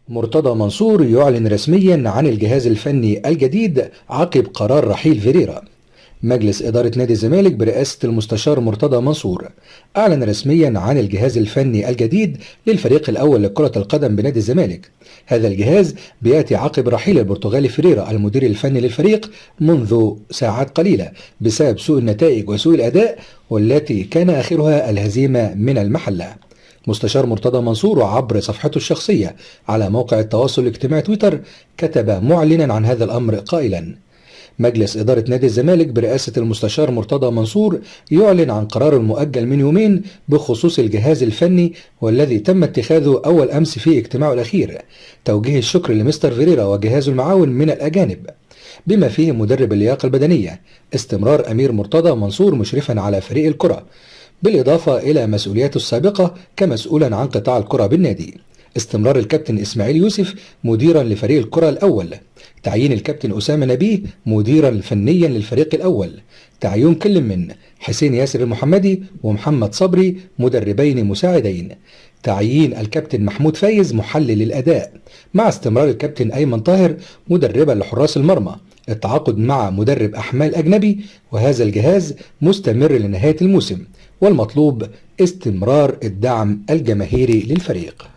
مرتضى منصور يعلن رسميا عن الجهاز الفني الجديد عقب قرار رحيل فيريرا. مجلس إدارة نادي الزمالك برئاسة المستشار مرتضى منصور أعلن رسميا عن الجهاز الفني الجديد للفريق الأول لكرة القدم بنادي الزمالك. هذا الجهاز بيأتي عقب رحيل البرتغالي فيريرا المدير الفني للفريق منذ ساعات قليلة بسبب سوء النتائج وسوء الأداء، والتي كان آخرها الهزيمة من المحلة. مستشار مرتضى منصور عبر صفحته الشخصية على موقع التواصل الاجتماعي تويتر كتب معلنا عن هذا الأمر قائلا: مجلس إدارة نادي الزمالك برئاسة المستشار مرتضى منصور يعلن عن قرار المؤجل من يومين بخصوص الجهاز الفني، والذي تم اتخاذه أول أمس في اجتماعه الأخير. توجيه الشكر لمستر فيريرا وجهازه المعاون من الأجانب بما فيه مدرب اللياقة البدنية، استمرار أمير مرتضى منصور مشرفا على فريق الكرة، بالإضافة إلى مسؤولياته السابقة كمسؤولا عن قطاع الكرة بالنادي، استمرار الكابتن إسماعيل يوسف مديرا لفريق الكرة الأول، تعيين الكابتن أسامة نبيه مديرا فنيا للفريق الأول، تعيين كل من حسين ياسر المحمدي ومحمد صبري مدربين مساعدين، تعيين الكابتن محمود فايز محلل الأداء، مع استمرار الكابتن أيمن طاهر مدربا لحراس المرمى، التعاقد مع مدرب أحمال أجنبي، وهذا الجهاز مستمر لنهاية الموسم، والمطلوب استمرار الدعم الجماهيري للفريق.